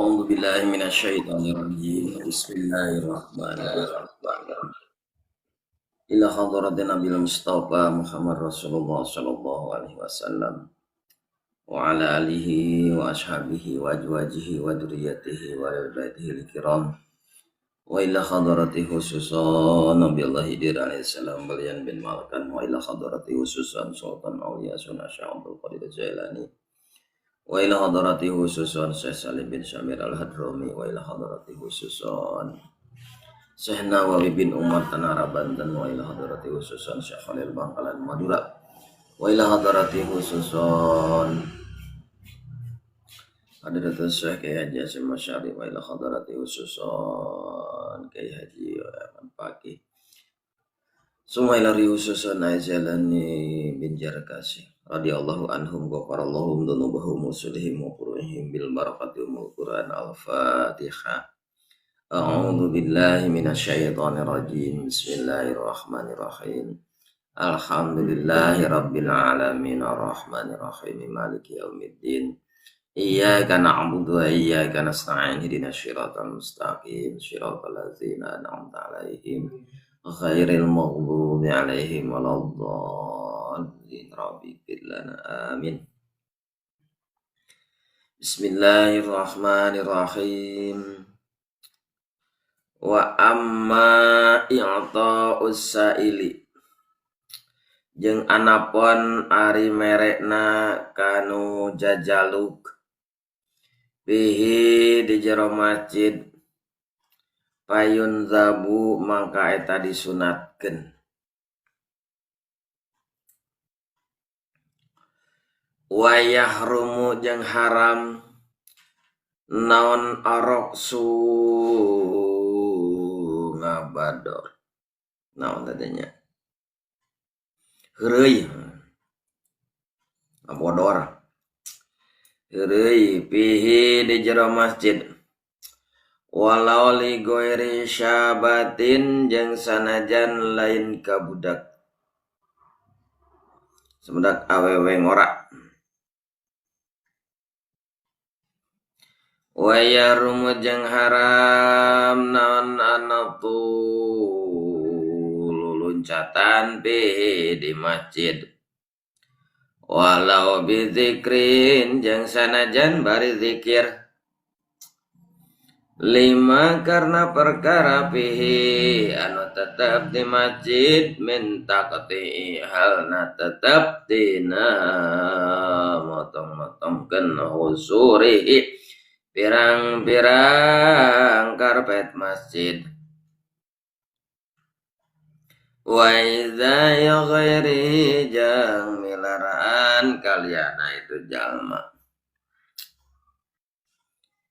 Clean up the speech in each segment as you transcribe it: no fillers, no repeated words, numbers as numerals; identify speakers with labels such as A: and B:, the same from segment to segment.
A: A'udzu billahi minasyaitonir rajim. Bismillahirrahmanirrahim. Ila hadratin Nabil Mustafa Muhammad Rasulullah sallallahu alaihi wasallam wa ala alihi wa ashabihi wa azwajihi wa dzurriyyatihi wa ahli kiram wa ila hadrati khususan Nabiullah Khidir alaihi salam balian bin Malkan wa ila hadrati khususan Sultan Aulia Sunnah Syekh Abdul Qadir Jailani wa ila hadrati khususan Syekh Salim bin Syamir Al-Hadrami wa ila hadrati khususan Syekh Nawawi bin Umar Tanara Banten wa ila hadrati khususan Syekh Khalil Bangkalan Madura wa ila hadrati khususan Hadratus Syekh Kiai Haji Hasyim Asy'ari wa ila hadrati khususan Kiai Haji Ahmad Faqih Summa ila khususan Aijalani bin Jarkasi radhiyallahu anhum ghafarallahu dzunubahum wa sulihim wa furu'ihim bil barakati umul Quran. Al-Fatihah. A'udzu billahi minasyaitonir rajim. Bismillahirrahmanirrahim. Alhamdulillahi rabbil alamin arrahmanir rahim maliki yaumiddin. Iyyaka na'budu wa iyyaka nasta'in ihdinas siratal mustaqim siratal ladzina an'amta 'alaihim ghairil maghdubi 'alaihim waladdallin. Rabbi ighfir lana amin. Bismillahirrahmanirrahim. Wa amma i'ta'us sa'ili jeung anapon ari merekna kanu jajaluk fihi di jero masjid payun zabu mangka eta disunatkeun. Wa yahrumu jeung haram naon aroksu ngabador naon tadinya heureuy ngabodor heureuy fihi di jero masjid walau li ghairi syabatin jeung sanajan lain ka budak sebudak awewe ngora. Wa yahrumu jeung haram naon anatu luluncatan fihi di masjid walau bizikrin jeung sanajan bari zikir lima karena perkara fihi anu tetep di masjid min taqti halna tetep dina motong-motongkeun husurihi pirang-pirang karpet masjid. Wa idza ya ghairi jang milaraan kaliana itu jalma.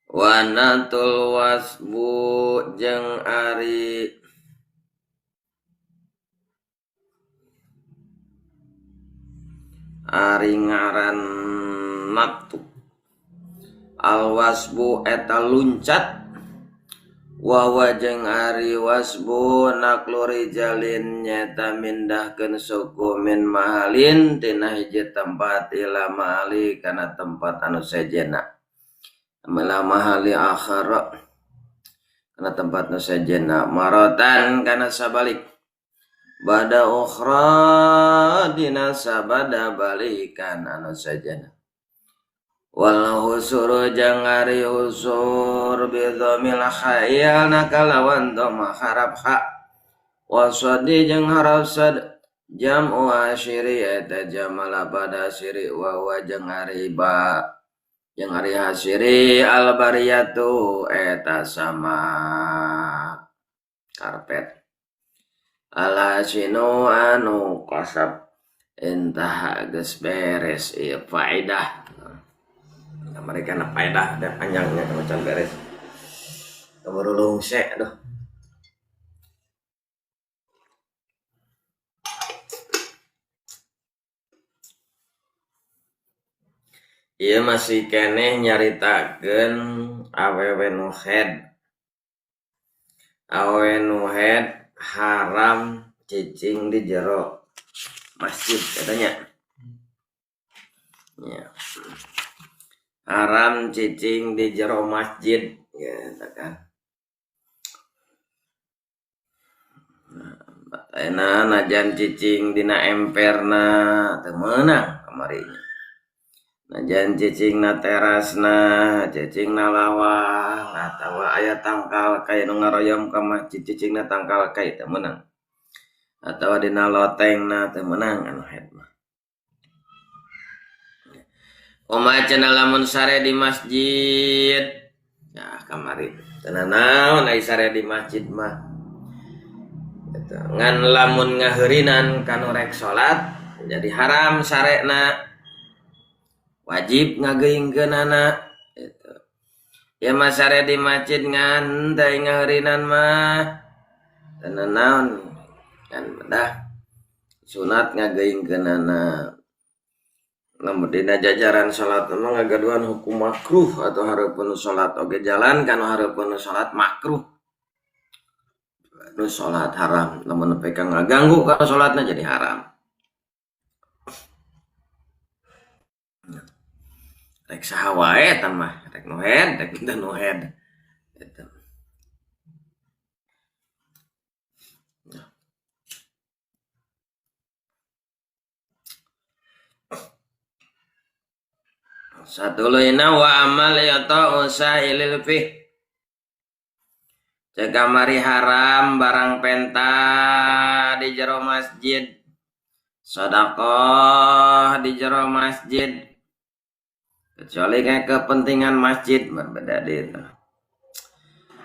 A: Wa natul wasbu jeung ari ari ngaran natu al wasbu eta luncat wa jeung ari wasbu naklu rijalin nyata mindahkeun suku min mahalin tina hiji tempat ila mahali kana tempat anu sejenna ila mahali akhara kana tempat nu sejenna maratan kana sabalik bada ukhra dina sabada balikan anu sejenna wal husur jeung ari husur bidhamil khayal nakalawan dhamma harap ha wasadi jeung harap sad jam'u asyiri eta jamala pada asyiri wa wa jeung ari ba jeung ari hasyiri al bariyatu eta sama karpet ala sinu anu kasab entah geus beres ieu faedah. Nah, mereka nak faedah ada panjangnya macam beres. Baru lungse aduh. Ieu masih keneh nyaritakeun awewe nu haid. Awewe nu haid haram cicing di jero masjid katanya. Ya. Haram cicing di jero masjid gitu kan. Nah, najan cicing dina emperna teu meunang kamarinya. Najan cicing na terasna, cicing na lawang atawa aya tangkal kai nu ngaroyom ka masjid cicing na tangkal kai teu meunang. Atawa dina lotengna teu meunang anu head mah. Kumaha cenah lamun sare di masjid? Nah, kamari teu nanaon ai sare di masjid mah. Gitu. Ngan lamun ngaheurinan kanu rek salat jadi haram sarena. Wajib ngageuingkeunana gitu. Ya mah sare di masjid ngan teu ngaheurinan mah teu nanaon ngan dah sunat ngageuingkeunana. Lamun dina jajaran salat mah ngagaduhan hukum makruh atau hareupeun salat oge jalan kana hareupeun salat makruh. Nu salat haram lamun nepi ka ngaganggu kana salatna jadi haram. Rek saha wae eta mah, rek nu head, rek teu nu head. Gitu. Satuluyna wa amal yata usailil fih. Cek kamari haram barang penta di jero masjid. Sedekah di jero masjid. Kecuali kayak kepentingan masjid berbeda di itu.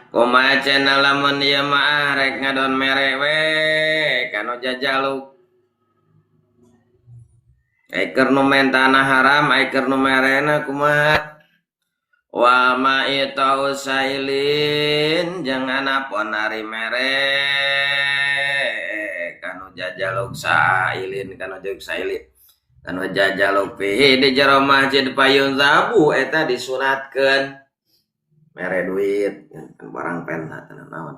A: Kumaha cenah lamun ieu mah rek ngadon mere we kanu jajaluk. Ai keur nu mentana haram, ai keur nu merena kumaha? Wa ma itau sailin jeung anapun ari mere kanu jajaluk sailin kanu jajaluk sailin kanu jajaluk fihi di jero masjid payun zabu eta disunatkeun mere duit barang penta teu naon.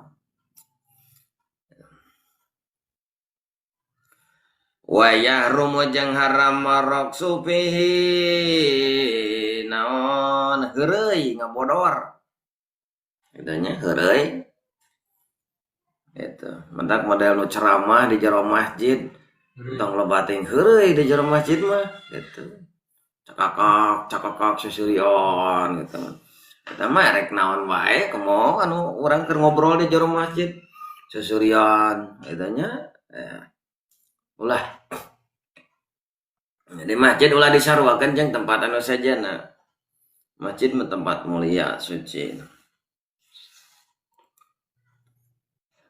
A: Wa yahrumu jeung haram maroksu fihi naon heureuy ngabodor kitu nya heureuy eta mendak model nu ceramah di jero masjid tong loba teuing heureuy di jero masjid mah gitu cakakak cakakak seserian gitu eta mah rek naon wae komo anu urang keur ngobrol di jero masjid seserian eta nya ulah. Jadi masjid ulah disaruakeun jeung tempat anu sejenna. Masjid mah tempat mulia suci.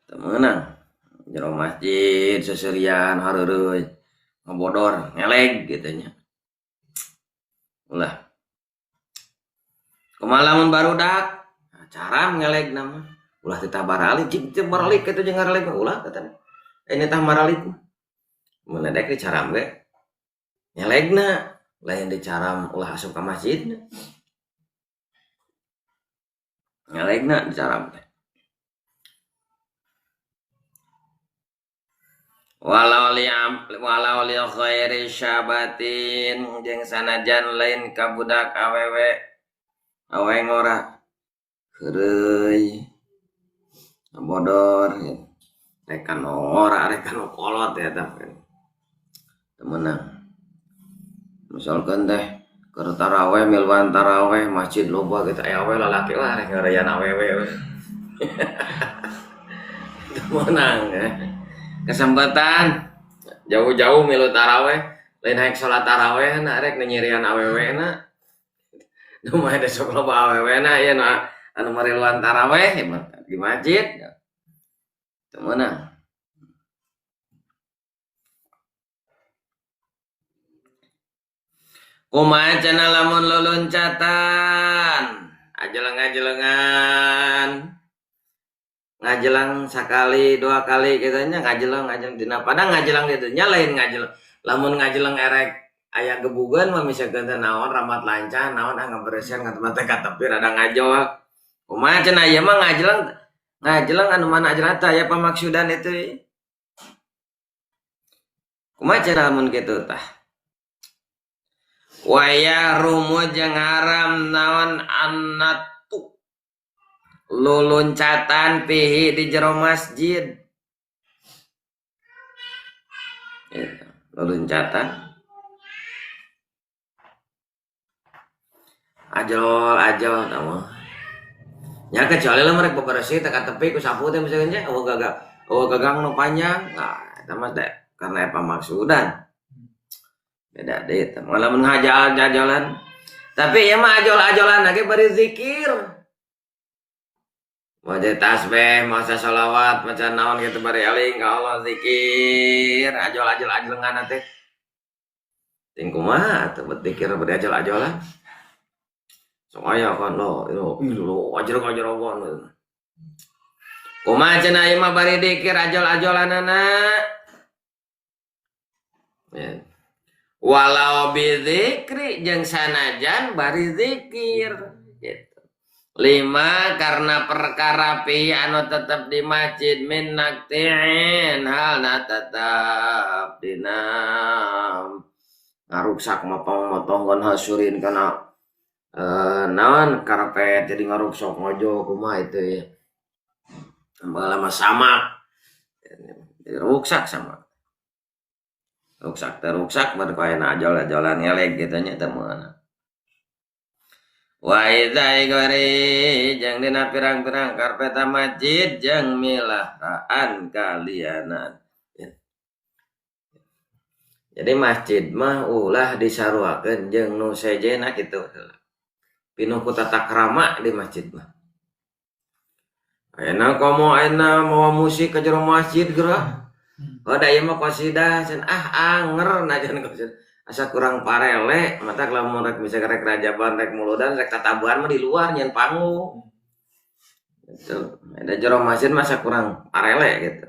A: Teu meunang jero masjid seserian hareureuy ngabodor ngeleg kitu nya. Ulah. Kumaha lamun barudak? Nah, cara ngelegna mah ulah teu baralik cik teu baralik kitu jeung ngareleg mah ulah kata. Ini tah maralik mah. Mun edek dicaram ge nyelegna lain dicaram ulah asup ka masjid nyelegna dicaram teh. Walau li khairi syabatin jeung sanajan lain ka budak awewe awe ngora heureuy bodor rek ka ora rek ka nu kolot ya tah. Temenang. Misalkan teh keur taraweh miluan taraweh masjid loba gitu awe lalaki lah rek ngarayan awewe we. Temenang ya. Kesempatan jauh-jauh milu taraweh lain haek salat taraweh na rek nyirian awewe na. Nu mah ada sok loba awewe na ieu na anu mariluan taraweh di masjid. Temenang. Kumaha cenah lamun luluncatan ajeleng-ajelengan ngajelang sakali dua kali kitu nya ngajeleng ngajeleng dina padang ngajeleng kitu nya lain ngajeleng lamun ngajeleng erek aya gebugan mah misalkeun teh naon ramat lancah naon ah ngaberesihan ka teh ka tepi rada ngajol kumaha cenah ieu mah ngajeleng ngajeleng anu mana ajeleng teh aya pamaksudan itu kumaha cenah lamun kitu tah. Waya rumu jeung haram naon annatu luluncatan pihi di jero masjid. Gitu, luluncatan. Ajol ajol nama. Nya kecuali lah mereka bebersih teka tepi ku sapu teh misalnya nya eueuh gagang, eueuh gagang nu panjang. Nah, eta mah teh karena apa maksudan. Beda deui teh. Malah mun ngajal-jajalan. Tapi ieu mah ajol-ajolan lagi bari zikir. Maca tasbih, maca sholawat, maca naon gitu bari eling ka Allah zikir, ajol-ajol ajelengan teh. Ting kumaha atuh bet zikir bari ajol-ajolan. Sok aya kan lo, lo, ih lo, ajreng-ajrengan. Kumaha cenah ieu mah bari dikir ajol-ajolanana. Ya. Walau bizikri jeung sanajan bari zikir gitu. 5 karena perkara pi anu tetep di masjid min naktiin halna tetep dina ngaruksak motong-motong kan hasurin kana naon karpet jadi ngaruksak ngojo kumaha itu ya. Lama samak jadi ruksak sama. Ruksak teh ruksak baru kaya ajol-ajolan ngelek gitu nya teh meunang. Wa idza igori jeung dina pirang-pirang karpet masjid jeung milahraan kalianan. Jadi masjid mah ulah disaruakeun jeung nu sejenna kitu. Pinuh ku tata krama di masjid mah. Ayeuna komo ayeuna mawa musik ka jero masjid geura. Oh da ieu mah qasidah cenah ah anger najan qasidah. Asa kurang parele mata lamun rek bisa rek rajaban rek muludan rek tatabuhan mah di luar nyeun panggung. Gitu. Ada jero masjid masa kurang parele gitu.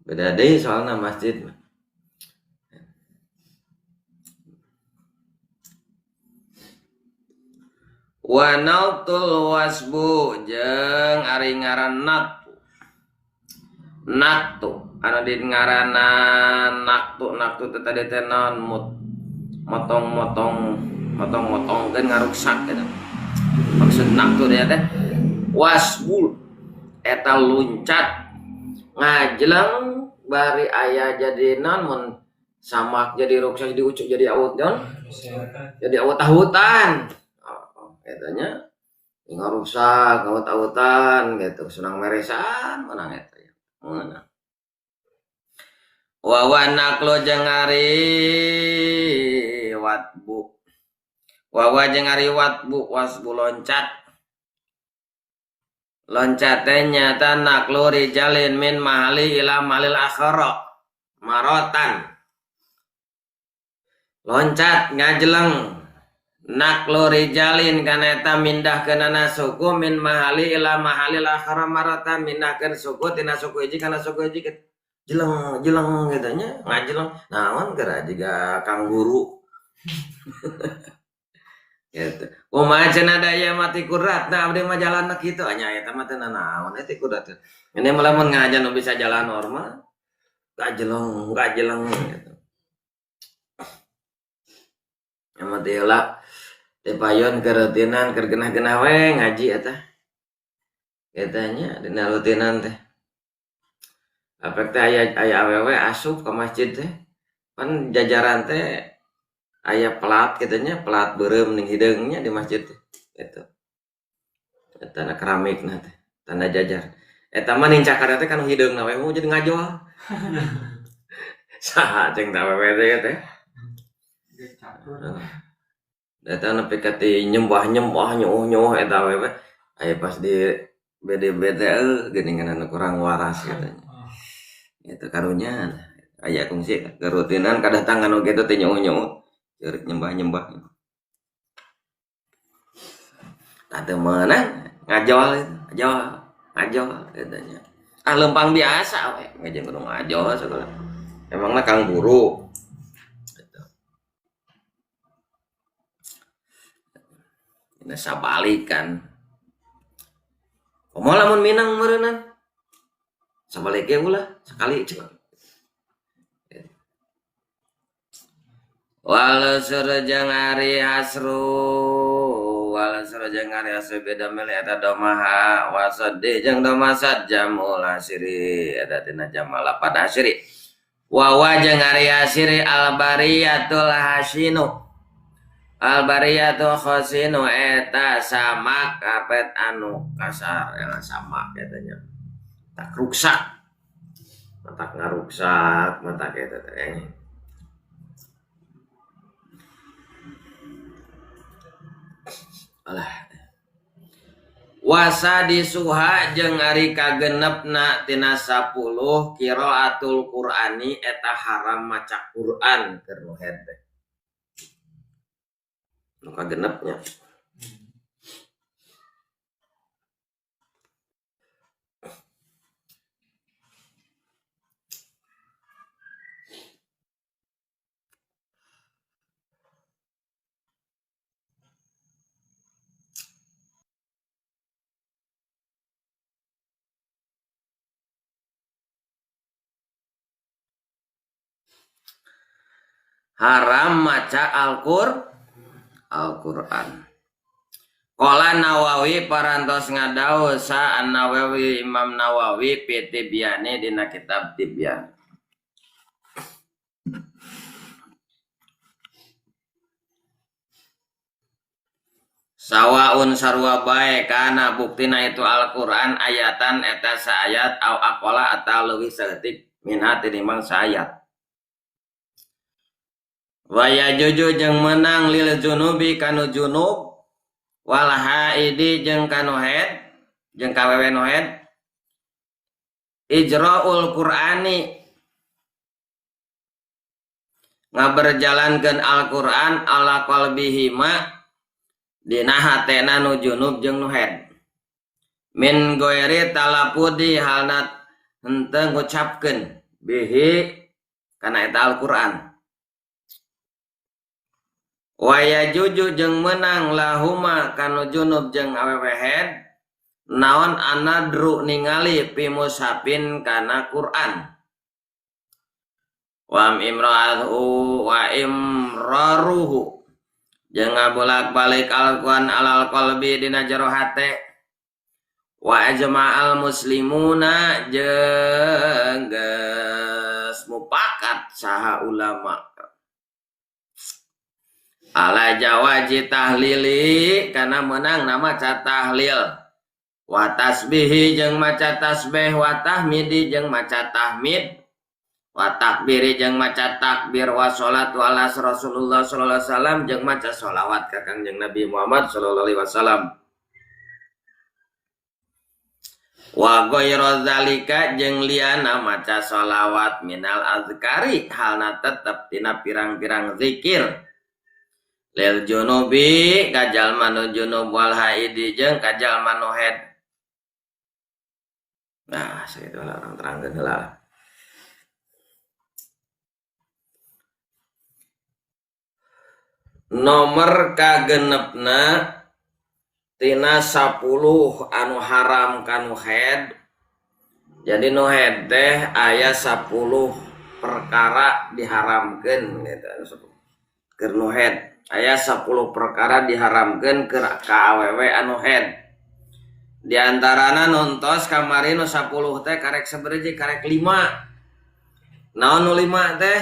A: Beda deui soalna masjid mah. Wa nautul wasbu jeung ari ngaran naktu. Naktu anu di ngaranna naktu, naktu teh tadi teh naon motong-motong, motong-motongkeun ngaruksak gitu. Maksud naktu dia teh wasbul eta luncat ngajleng bari aya jadi naon mun samak jadi ruksak jadi ucuk jadi awut naon? Jadi awut-awutan. Katanya ngarusak awut-awutan gitu senang meresan menang eta ya menang wa wa naklo jeung ari watbu wa wa jeung ari watbu wasbu loncat loncat teh nyata naklo rijalin min mahali ila mahalil akhara marotan loncat ngajeleng naklo rijalin kana eta mindahkeunana suku min mahali ila mahalil akhara maratan mindahkeun suku tina suku hiji kana suku hiji jeleng jeleng gitu nya ngajeleng naon geura jiga kanguru gitu kumaha cenah da ieu mah ti kudratna abdi mah jalanna kitu nya eta mah teu nanaon eta ti kudrat ini mah lamun ngajan nu bisa jalan normal gajeleng gajeleng gitu Emang teh heula teh payon keur rutinan keur genah-genah we ngaji eta. Katanya dina rutinan teh. Apek teh aya awewe asup ka masjid teh. Pan jajaran teh aya pelat kitu nya, pelat beureum ning hideung nya di masjid teh. Gitu. Eta na keramikna teh, tanda jajar. Eta mah nincakar teh kanu hideungna we jadi ngajol. Saha ceng teh awewe teh teh. Eta nepi ka ti nyembah-nyembah nyuuh-nyuuh eta awewe aya pas di BDB teh geuningan anu kurang waras katanya. Itu karunya aya kungsi kerutinan kadatangan oge teh nyuuh-nyuuh ceurik nyembah-nyembah. Tah teu meunang ngajol ngajol ngajol katanya. Ah leumpang biasa we ngajen kudu ngajol sagala. Emangna kang buru. Dina sabalikan. Komo lamun minang meureunnan. Sabalik ge ulah sekali cek. Wal surjang ari hasru wal surjang ari hasru beda milih eta domaha wasadi jeung domasad jamul hasiri eta tina jamal lapan hasiri wawa jeung ari hasiri albariyatul hasinu albariyatul khosinu eta samak kapet anu kasar yang samak eta nya tak ruksak matak ngaruksak matak eta teh. Alah. Wasa disuha jeung ari kagenepna tina 10 qiraatul Qur'ani eta haram maca Qur'an keur nu head teh. Nu kagenepnya. Haram maca Al-Qur'an. Qala Nawawi parantos ngadawuh sa An-Nawawi Imam Nawawi fi Tibyani dina kitab Tibyan. Sawaun sarua bae kana buktina itu Al-Qur'an ayatan eta saayat au aqala atawa leuwih saeutik minha tinimbang saayat. Waya juju jeung menang lil junubi kanu junub wal haidi jeung kanu haid jeung kawewe nu haid ijraul qur'ani ngaberjalankeun Al-Qur'an ala qalbihima dina hatena nu junub jeung nu haid min ghairi talafudi halna henteu ngucapkeun bihi kana eta Al-Qur'an. Waya juju jeung menang lahuma kanu junub jeung awewe haid naon anadru ningali pi mushafin kana Quran wa imra'atuhu wa imraruhu jeung ngabolak-balik Al-Qur'an alal qalbi dina jero hate wa ajma'al muslimuna jeung geus mupakat saha ulama ala jawaji tahlili kana menang nama maca tahlil wa tasbihi jeung maca tasbih wa tahmidi jeung maca tahmid wa takbiri jeung maca takbir wa sholatu ala Rasulullah sallallahu alaihi wasallam jeung maca sholawat ka Kangjeng Nabi Muhammad sallallahu alaihi wasallam wa ghairu zalika jeung liana maca sholawat minal azkari halna tetep tina pirang-pirang zikir lil junubi kajalma nu junub wal haidi jeung kajalma nu haid. Nah, sakitu lah urang terangkeun heula. Nomor kagenepna tina 10 anu haram kanu haid. Jadi nu haid teh aya 10 perkara diharamkeun gitu. Keur nu haid aya 10 perkara diharamkeun ka awewe anu haid. Di antarana nontos kamari nu 10 teh karek saberiji karek 5. Naon nu 5 teh?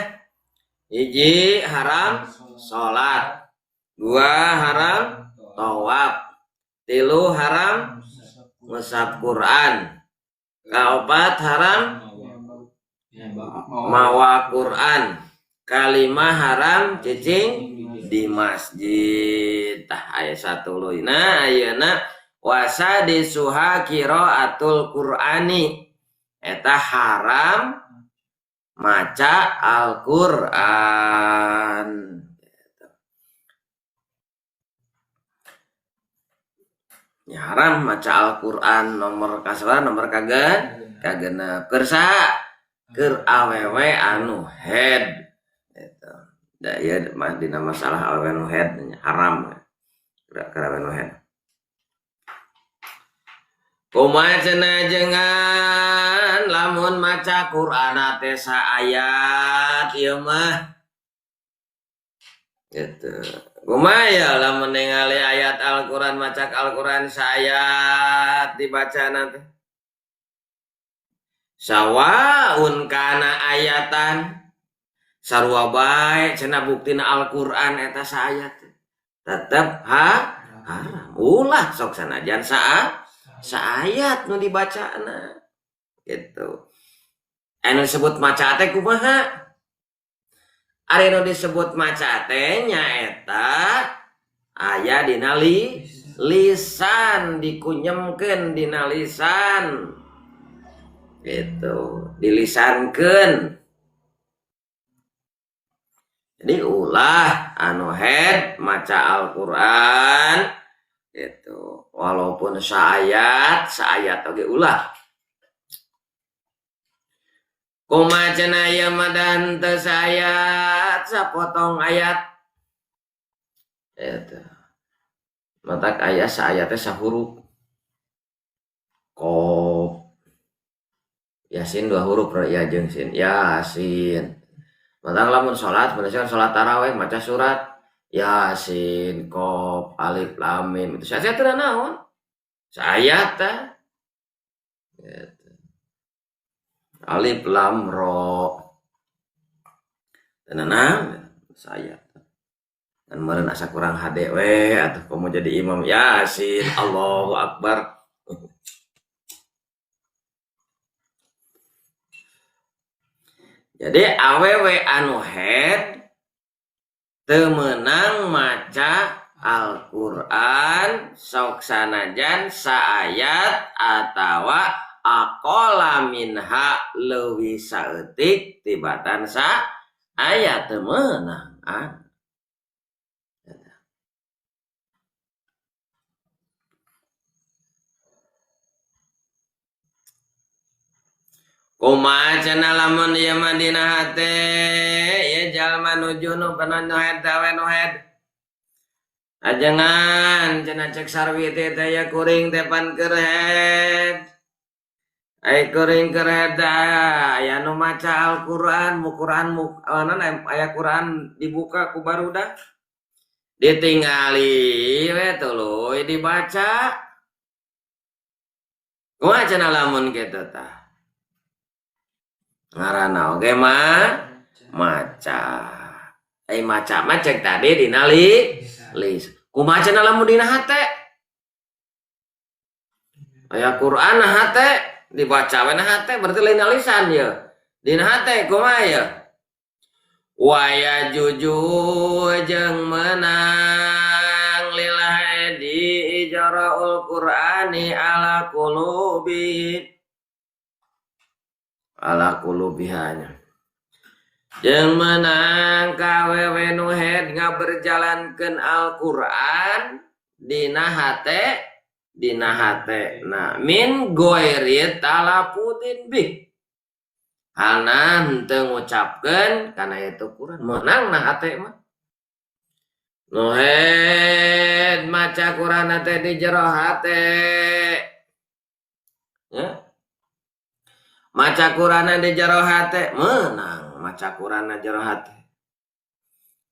A: Hiji haram salat, 2 haram tawaf, 3 haram ngusap Quran, 4 haram mawa Quran, 5 haram cicing di masjid. Tah aya satuluyna ayeuna wasa disuha qiraatul Qur'ani eta haram maca Al-Qur'an. Ya haram maca Al-Qur'an nomor kasabaraha nomor kagenep keur saha keur awewe anu haid eta. Da ieu mah dina masalah awewe nu haid haram keur awewe nu haid. Kumaha cenah jengan lamun maca Qur'an teh saayat ieu mah. Gitu. Kumaha ya lamun ningali ayat Al-Qur'an maca Al-Qur'an saayat dibacana teh. Sawaun kana ayatan sarua bae cenah buktina Al-Qur'an eta saayat teh. Tetep haram. Ulah sok sanajan saayat nu dibacana. Gitu. Anu disebut maca teh kumaha? Ari nu disebut maca teh nyaeta aya dina lisan, dikunyemkeun dina lisan. Gitu, dilisankeun. Jadi ulah anu head maca Al-Qur'an gitu. Walaupun saayat, saayat oge ulah. Kumaha cenah ieu mah dan teu saayat sapotong ayat. Eta. Matak aya saayat teh sahurup. Qaf. Yasin 2 huruf ya jeung sin. Yasin. Matak lamun salat, manusia kan salat tarawih maca surat Yasin, Qaf, Alif, Lam, Mim. Itu saja teu naon. Saayat teh. Gitu. Alif Lam Ra. Tenang, saya. Dan meureun asa kurang hade we atuh komo jadi imam Yasin, Allahu Akbar. Jadi awewe anu head teu meunang maca Al-Qur'an sok sanajan saayat atawa aqala minha leuwih saeutik tibatan sa ayat teu meunang. Kumaha cenah lamun ieu mah dina hate ieu jalma nu junub nu head awe nu head. Ajengan cenah cek sarwi teh teh kuring teh pan keur head. Ai kuring keur head aya nu maca Al-Qur'an, mu Qur'an mu aya Qur'an dibuka ku barudak. Ditingali we tuluy dibaca. Kumaha cenah lamun kitu tah? Ngaranna oge mah maca. Ai maca mah cek tadi dina lis. Kumaha cenah lamun dina hate? Aya Qur'an na hate dibaca we na hate berarti lain lisan ye. Dina hate kumaha ye? Waya juju jeung menang lil haidi ijraul Qur'ani ala qulubi. Ala qulubihanya. Jeung menang kawewe nu head ngaberjalankeun Al-Qur'an dina hate nah min goiri talafudin bih. Halna henteu ngucapkeun kana itu Qur'an meunang na hate mah. Nu head maca Qur'an teh di jero hate. Ya. Maca Qur'an di jero hate meunang maca Qur'an di jero hate.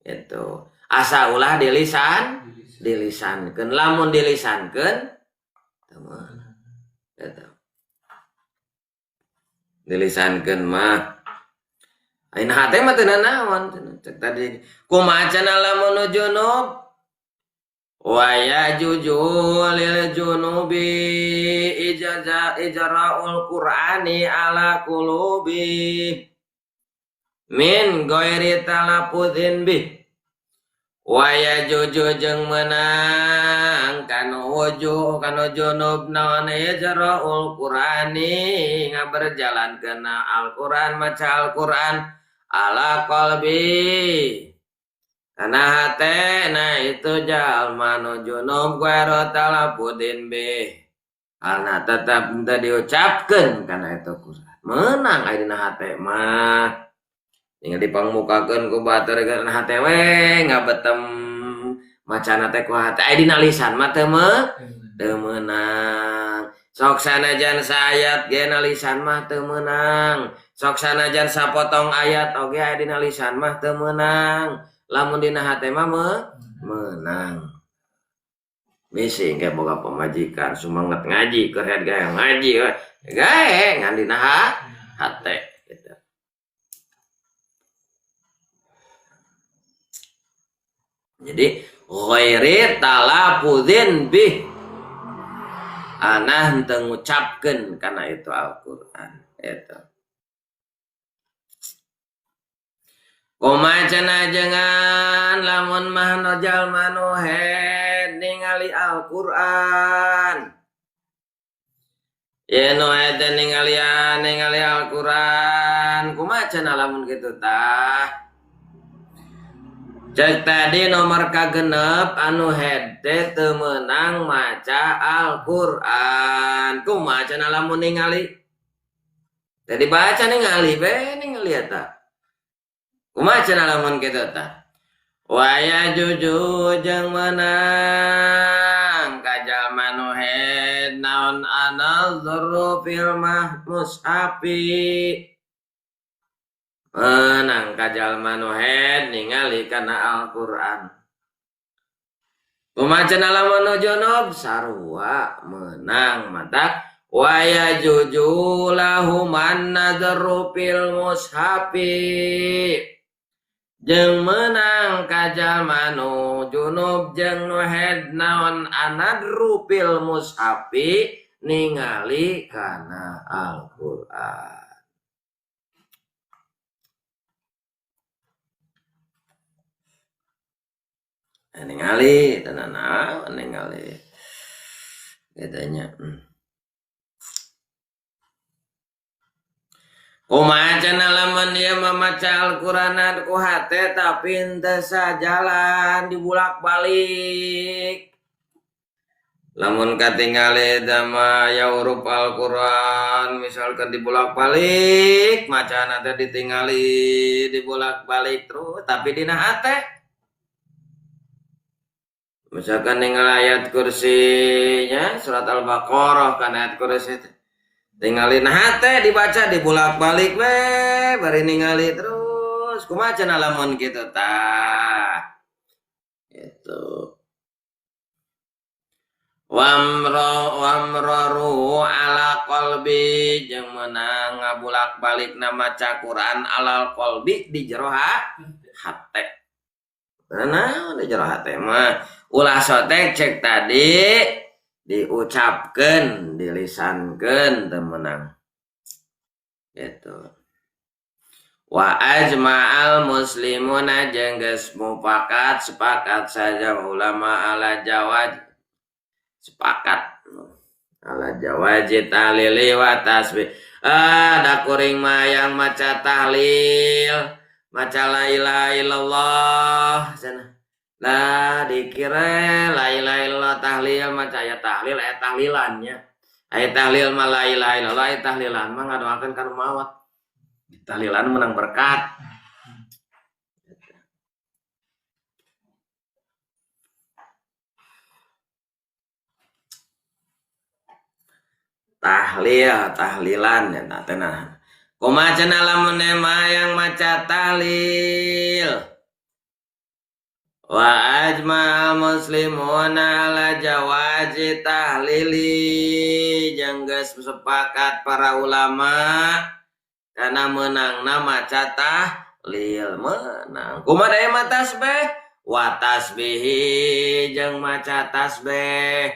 A: Itu asa ulah dilisan, dilisankeun lamun dilisankeun teu meunang. Eta. Dilisankeun mah ayeuna hate mah teu nanaon cek tadi kumaha cenah lamun nu junub wa yajuju lil junubi ijaza ijraul qur'ani ala qulubi min ghairi talaffuzin bih wa yajuju jeung meunang kanu wujuh kanu junub naon ijraul qur'ani ngaberjalankeun Al-Qur'an maca Al-Qur'an ala qalbi kana hate na itu jalma nu junub ghairu talaffuzin bih alna tetep henteu diucapkeun kana itu Qur'an meunang aya dina hate mah tinggal dipangmukakeun ku batur kana hate we ngabetem macana teh ku hate aya dina lisan mah teu meunang sok sanajan saayat ge na lisan mah teu meunang sok sanajan sapotong ayat oge aya dina lisan mah teu meunang. Lamun dina hate mah meunang. Bisi engke boga pamajikan sumanget ngaji keur head gae ngaji we. Gae ngan dina hate gitu. Jadi ghairi talafuzin bih anah henteu ngucapkeun kana itu Al-Qur'an eta. Kumaha cenah jangan lamun mah nu jalma nu head ningali Al-Qur'an. Ye nu head ningalian ningali Al-Qur'an kumaha cenah lamun kitu tah? Cek tadi nomor kagenep anu head teh teu meunang maca Al-Qur'an. Kumaha cenah lamun ningali? Teh dibaca ningali be ningali eta. Kumaha cenah lamun kitu tah? Waya juju jeung meunang ka jalma nu head naon anadzaru fil mushafi. Menang ka jalma nu head ningali kana Al-Qur'an. Kumaha cenah lamun nu junub sarua meunang matak waya juju lahuman nadzaru fil mushafi. Jeung meunang ka jalma nu junub jeung nu head naon anadru fil mushafi ningali kana Al-Qur'an. Ningali tenan naon ningali katanya. Kumaha cenah lamun ieu mamaca Al-Qur'an ku hate tapi henteu sajalan dibulak-balik. Lamun katingali teh mah aya huruf Al-Qur'an misalkan dibulak-balik macana teh ditingali dibulak-balik terus tapi dina hate. Misalkan ningali ayat kursinya surat Al-Baqarah kan ayat kursi teh. Tingali nah hate dibaca dibulak-balik we bari ningali terus kumaha cenah lamun kitu tah gitu. Wamro wamroru ala qalbi jeung meunang ngabulak-balik na maca Quran alal qalbi di jero hate. Naon di jero hate mah ulah sotek cek tadi diucapkeun, dilisankeun teu meunang. Gitu. Wa ajma'al muslimuna jeung geus mufakat sepakat saja ulama ala jawaz sepakat ala jawazi tahlili wa tasbih. Da kuring mah yang maca tahlil, maca la ilaha illallah cenah. Lah dikira la ilaha illallah tahlil maca aya tahlil aya tahlilannya. Aya tahlil mah la ilaha illallah aya tahlilan mah ngadoakeun ka nu maot. Tahlilan menang berkat. Tahlil, tahlilan ya tah nah. Kumaha cenah lamun mah yang maca tahlil? Wa ajma'al muslimuna ala jawazi tahlili jeung geus sepakat para ulama kana meunangna maca tahlil meunang. Kumaha deui mah tasbih? Wa tasbihi jeung maca tasbih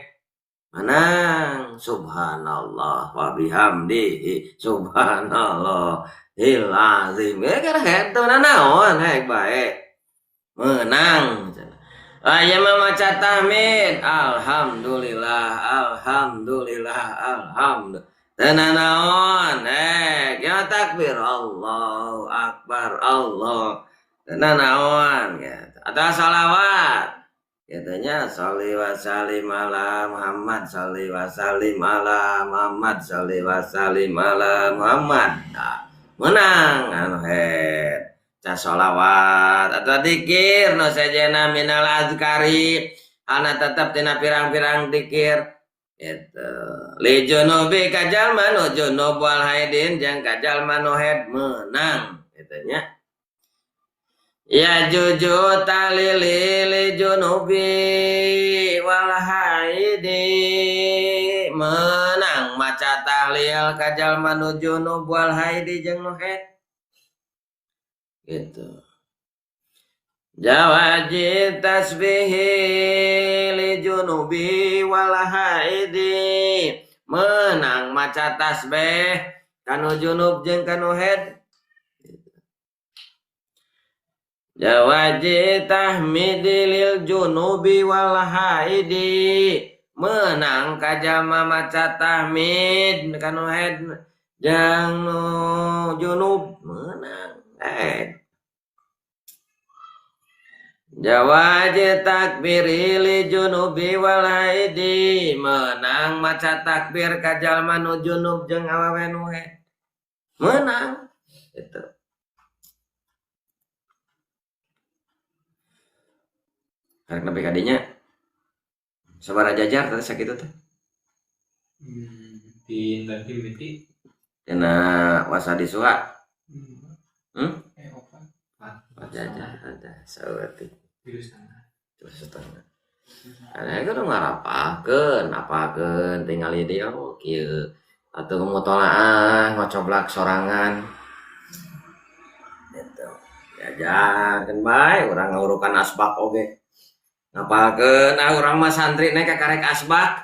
A: menang. Subhanallah wa bihamdihi subhanallahil azim. Keur henteu naon hek bae. Menang. Aya mah maca tahmid, alhamdulillah, alhamdulillah, alhamdulillah. Teu nanaon, ya takbir, Allahu akbar, Allah. Teu nanaon gitu. Atau salawat. Katanya sholli wa sallim ala Muhammad, sholli wa sallim ala Muhammad, sholli wa sallim ala Muhammad. Nah, menang anu head. Sholawat atau dikir no sajena minal azkari ana tetep tina pirang-pirang dikir gitu. Li junubi kajalma nu junub wal haidin jeung kajalma nu haid menang gitu nya. Ya juju talili li junubi wal haidi menang maca tahlil ka jalma nu junub wal haidi jeung nu haid gitu. Jawaji tasbihi li junubi wal haidi menang maca tasbih kanu junub jeung kanu haid. Jawaji tahmidi lil junubi wal haidi menang ka jalma maca tahmid kanu haid jeung nu junub menang haid. Jawaji takbiri li junubi wal haidi menang maca takbir ka jalma nu junub jeung awewe nu haid menang itu. Karek nepi ka dinya sabaraha jajar teh sakitu teh?
B: Di tadi miti
A: tina wasadi suha.
B: Opat.
A: Opat jajar ada saeutik.
B: 3,5.
A: 3,5. Aya kudu ngarapalkeun, apalkeun tingali dia oh kieu. Atuh mutolaah ngocoblak sorangan. Gitu. Diajarkeun bae urang ngaurukan asbak oge. Ngapalkeun ah urang mah santri nek kakarek asbak.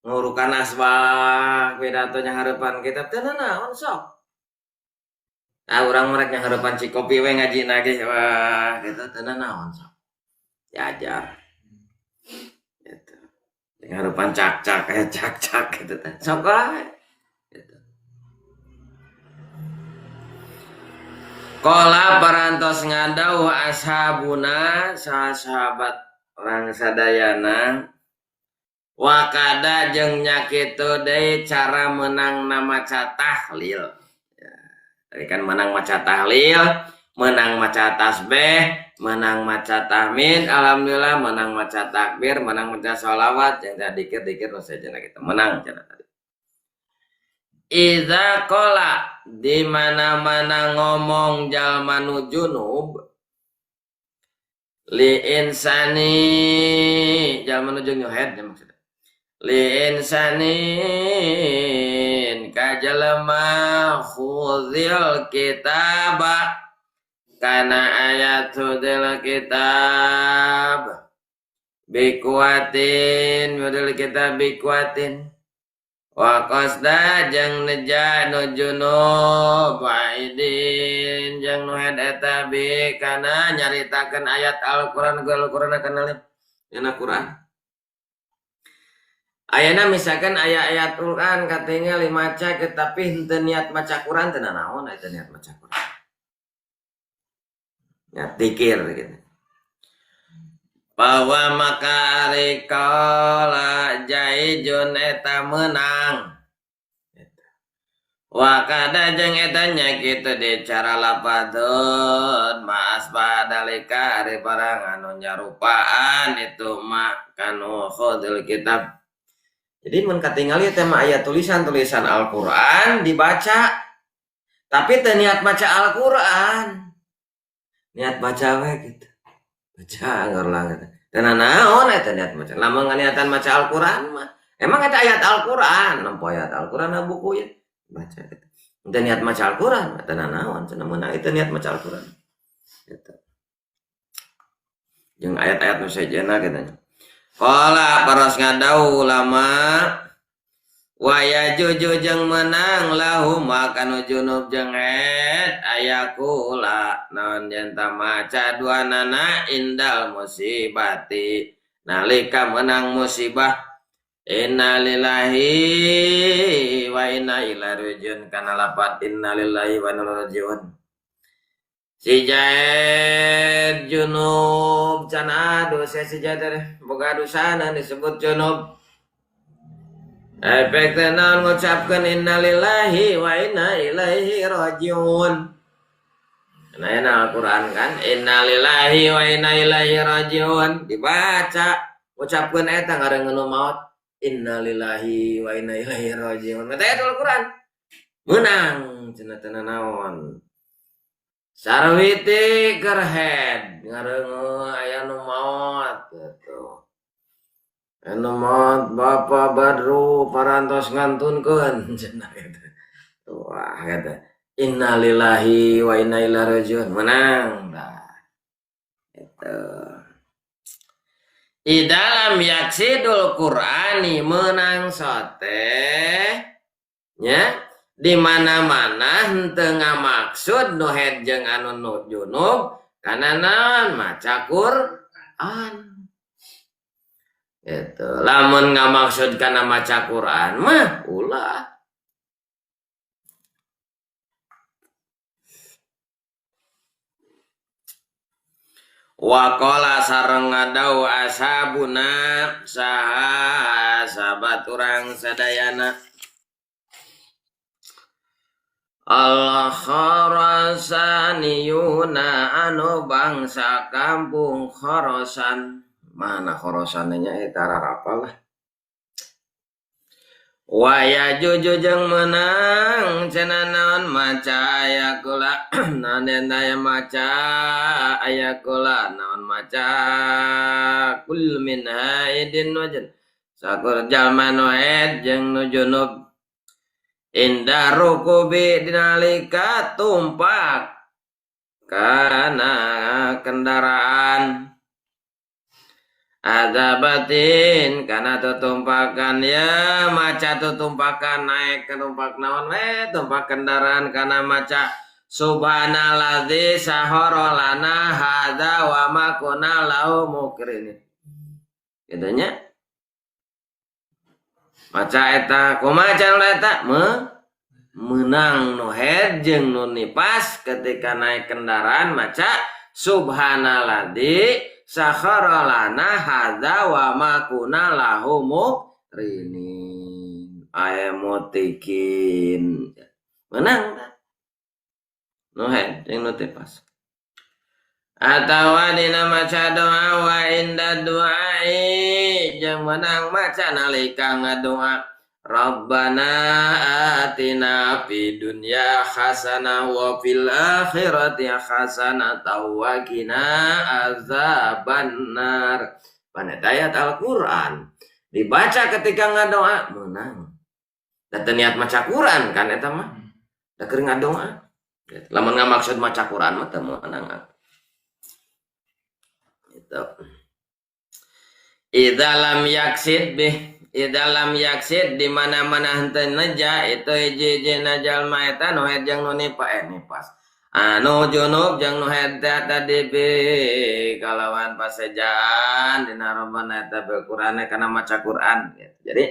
A: Ngurukan asbak pidato nya hareupan kitab teh naon sok. Ah urang mah rek nyanghareupan cikopi we ngaji ge wah kitu teh naon sok. Diajar. Gitu. Nyanghareupan cak-cak aya cak-cak kitu teh. Sok wae. Gitu. Qala parantos ngadauh ashabuna sahabat orang sadayana wakada jeung nya kitu deui cara menang maca tahlil. Ya, tadi kan menang maca tahlil, menang maca tasbih, menang maca tahmid, alhamdulillah menang maca takbir, menang maca sholawat, yang tadi dikir-dikir nu sejenna kita menang cenah tadi. Iza qala di mana-mana ngomong jalma nu junub li insani jalma nu jeung nyohed ya maksudnya li insanin ka jalma khuzil kitaba kana ayatul kitab bikuatin model kitab bikuatin wa qasda jeung neja nu junub waidin jeung nu haid eta bi kana nyaritakeun ayat Al-Qur'an ku Al-Qur'an kana alif dina Qur'an. Ayeuna misalkan aya ayat Qur'an katingali maca tapi henteu niat maca Qur'an teu nanaon eta niat maca Qur'an. Niat dikir gitu. Bahwa maka ari kala jaijun eta menang. Wa kada jeung eta nya kitu di cara lapadun maas badalika ari barang anu nyarupaan itu ma kanu khudul kitab. Jadi mun katingali teh mah aya tulisan-tulisan Al-Qur'an dibaca tapi teu niat maca Al-Qur'an. Niat baca we gitu. Baca ngarulang eta. Teu nanaon eta niat maca. Lamun niatan maca Al-Qur'an mah emang eta ayat Al-Qur'an, nempo ayat Al-Qur'an na buku ya. Baca gitu. Teu niat maca Al-Qur'an, teu nanaon cenah meunang itu niat maca Al-Qur'an. Gitu. Jeung ayat-ayat nu sejenna kitu. Qala paros ngadau ulama wa yajuju jeung menang lahum kanu junub jeung haid ayakula naon yen ta maca duanana indal musibati nalika menang musibah innalillahi wa inna ilaihi rajiun kana lapat innalillahi wa inna ilaihi rajiun. Si Jaid junub can aduh saya si Jaid teh boga dosana disebut junub. Efek teh naon ngucapkeun innalillahi wa inna ilaihi rajiun. Nah, ini Al-Quran kan innalillahi wa inna ilaihi rajiun dibaca ngucapkeun eta ngareungeun maot innalillahi wa inna ilaihi rajiun. Eta Al-Quran menang cenah teh naon. Sarwiti keur head ngareuneuh aya nu maot gitu. Anu maot Bapak Badru parantos ngantunkeun cenah gitu. Wah eta innalillahi wa inna ilaihi rajiun menang tah. Gitu. Di dalam yaksidul Qur'ani menang sote nya di mana-mana henteu ngamaksud nu head jeung anu nu junub kana naon maca Qur'an. Gitu. Lamun ngamaksud kana maca Qur'an mah ulah. Waqala sareng ngadau ashabuna saha sahabat urang sadayana. Al kharasaniyuna anu bangsa kampung Kharasan. Mana Kharasannya eta rarapal lah. Wa yajuju jeung meunang cenah naon maca aya kula naon aya maca aya kula naon maca kul min haidin wajan sakur jalma nu haid jeung nu junub indah rukubi dinalika tumpak kana kendaraan azabatin kana tutumpakan ya maca tutumpakan naik ke tumpak naon we tumpak kendaraan kana maca subhanallazi sahara lana hadza wa ma kunna lahu muqrinin kitu nya maca eta kumaha cara eta meunang nu haid jeung nu nipas ketika naik kendaraan maca subhanallazi sakhara lana hadza wa ma kunna lahu muqrinin aemutikin menang ta nu haid jeung nu nipas atawa dina maca doa wa inda du'ai jeung menang maca nalika ngadoa Rabbana atina fid dunya hasanah wa fil akhirati hasanah wa qina azabannar. Pan eta ayat Al-Qur'an dibaca ketika ngadoa meunang. Da teu niat maca Qur'an kan eta mah. Da keur ngadoa. Lamun ngamaksud maca Qur'an mah teu meunang. Itu. Idza lam yaksid bih Idza lam yaksid di mana-mana henteu neja itu hiji-hiji jalma eta nu haid jeung nu nipas. Anu junub jeung nu haid tadi bi kalawan pasejaan dina robana eta bil Qur'ane kana maca Qur'an gitu. Jadi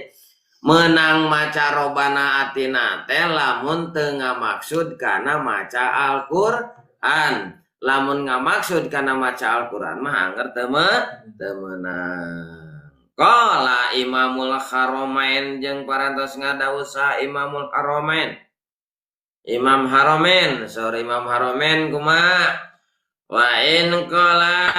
A: menang maca robana atina teh lamun teu ngamaksud kana maca Al-Qur'an. Lamun ngamaksud kana maca Al-Qur'an mah angger teu meunang. Qala Imamul Haramain jeung parantos ngadausa Imamul Haramain. Imam Haramain, saur Imam Haramain kumaha? Wa in qala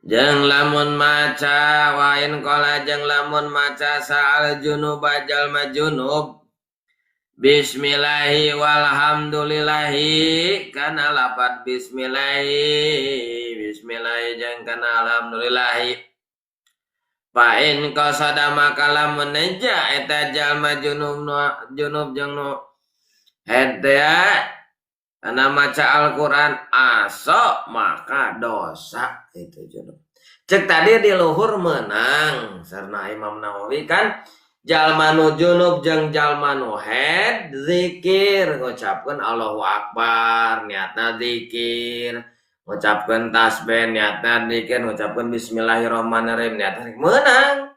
A: jeung lamun maca wa in qala jeung lamun maca sa'al junub jalma junub Bismillahi walhamdulillahi kana lapat bismillahi bismillahi jeung kana alhamdulillahi fa in qasada maka lamun neja eta jalma junub junub jeung nu haid teh kana maca Al-Qur'an aso maka dosa itu junub. Cek tadi di luhur menang sarna Imam Nawawi kan jalma nu junub jeung jalma nu haid zikir ngucapkeun Allahu Akbar niatna zikir ngucapkeun tasbih niatna zikir ngucapkeun bismillahirrahmanirrahim niatna meunang.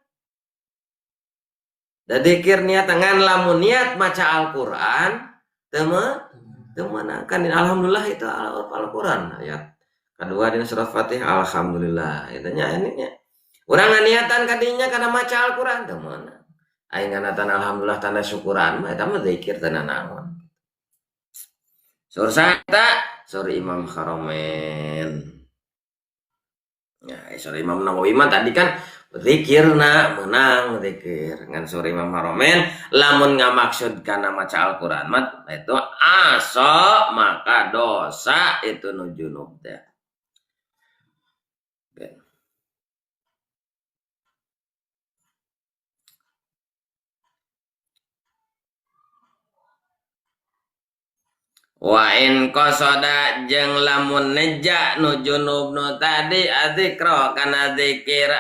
A: Da zikir niat ngan lamun niat maca Al-Qur'an teu meunang kan alhamdulillah itu Al-Qur'an ayat kedua dina surat Fatihah alhamdulillah eta nya ini nya urang niatan kadinya kana maca Al-Qur'an teu meunang. Aing nganatan alhamdulillah tanda syukuran mah eta mah zikir teu nanaon. Sur saeta sur Imam Haramain. Ya, sur Imam Nawawi mah tadi kan Zikirna menang zikir ngan suri Imam Haromen lamun ngamaksud kana maca Al-Qur'an mah itu aso maka dosa itu nu junub teh. Wa in qasada jeung lamun neja nu junub nu tadi adzikra kana zikir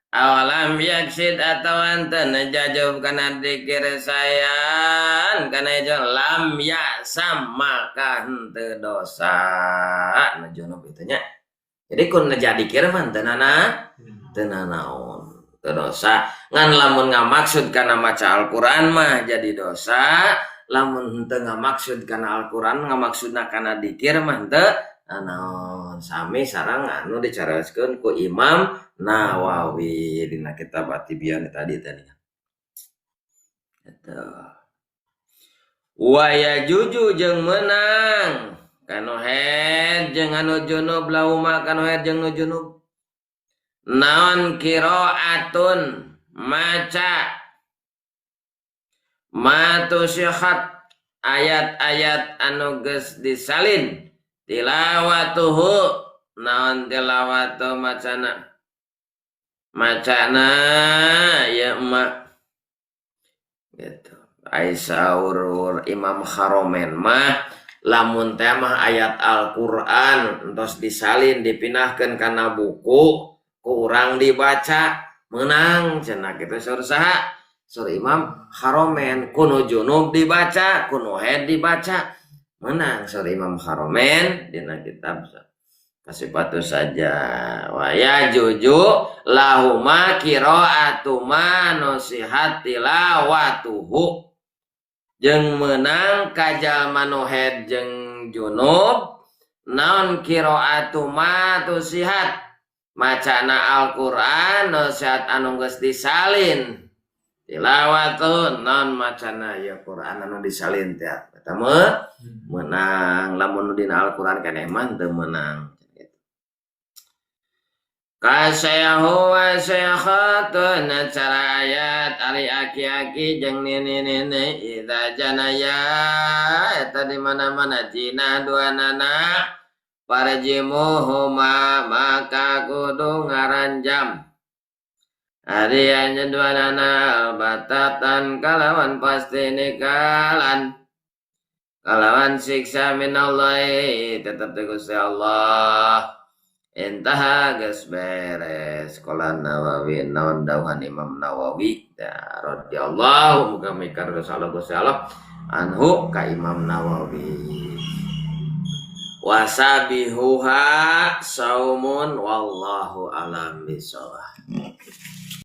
A: awalam yaksid atawa teu neja jauh kana zikir sayan kana jeung lam yasam maka henteu dosa nu junub itu nya. Jadi kun neja dikir mah teu nanaon teu dosa ngan lamun ngamaksud kana maca Al-Qur'an mah jadi dosa. Lamun henteu ngamaksud kana Al-Qur'an ngamaksudna kana dikir mah henteu naon sami sareng anu dicarioskeun ku Imam Nawawi dina kitab At-Tibyan tadi tadi eta wa yajuju jeung meunang kanu haid jeung anu junub lauma kanu haid jeung nu junub naon qiraatun maca matusihat ayat-ayat anu geus disalin tilawatuhu naon tilawatu macana macana ya emak gitu. Aisyah Imam Haromen mah lamun teh mah ayat Al-Qur'an entos disalin dipindahkeun kana buku kurang dibaca menang cenah kitu saur saha Sur Imam Haromen kuno junub dibaca kuno haid dibaca menang sur Imam Haromen dina kitab kasipatu saja wa ya juju lahuma qiraatu ma nasihat tilawatuhu jeung meunang ka jalma nu haid jeung junub naon qiraatu ma tusihat macana Al-Qur'an nasihat anu geus disalin tilawatun non macana ya Quran anu disalin teh eta mah meunang lamun dina Al-Qur'an keneh mah teu meunang kasayahu wa sayakhatun cara ayat ari aki-aki jeung nini-nini idza janaya eta di mana-mana jina duanana parjimuhuma maka kudu ngaranjam ari anjeun duanana batatan kalawan pasti nikalan kalawan siksa minallahi tetep ti Gusti Allah. Intaha geus beres qala Nawawi naon dawuhan Imam Nawawi radhiyallahu muga mikar Allah Gusti Allah anhu ka Imam Nawawi. Wasabihuha saumun wallahu alam bisawab.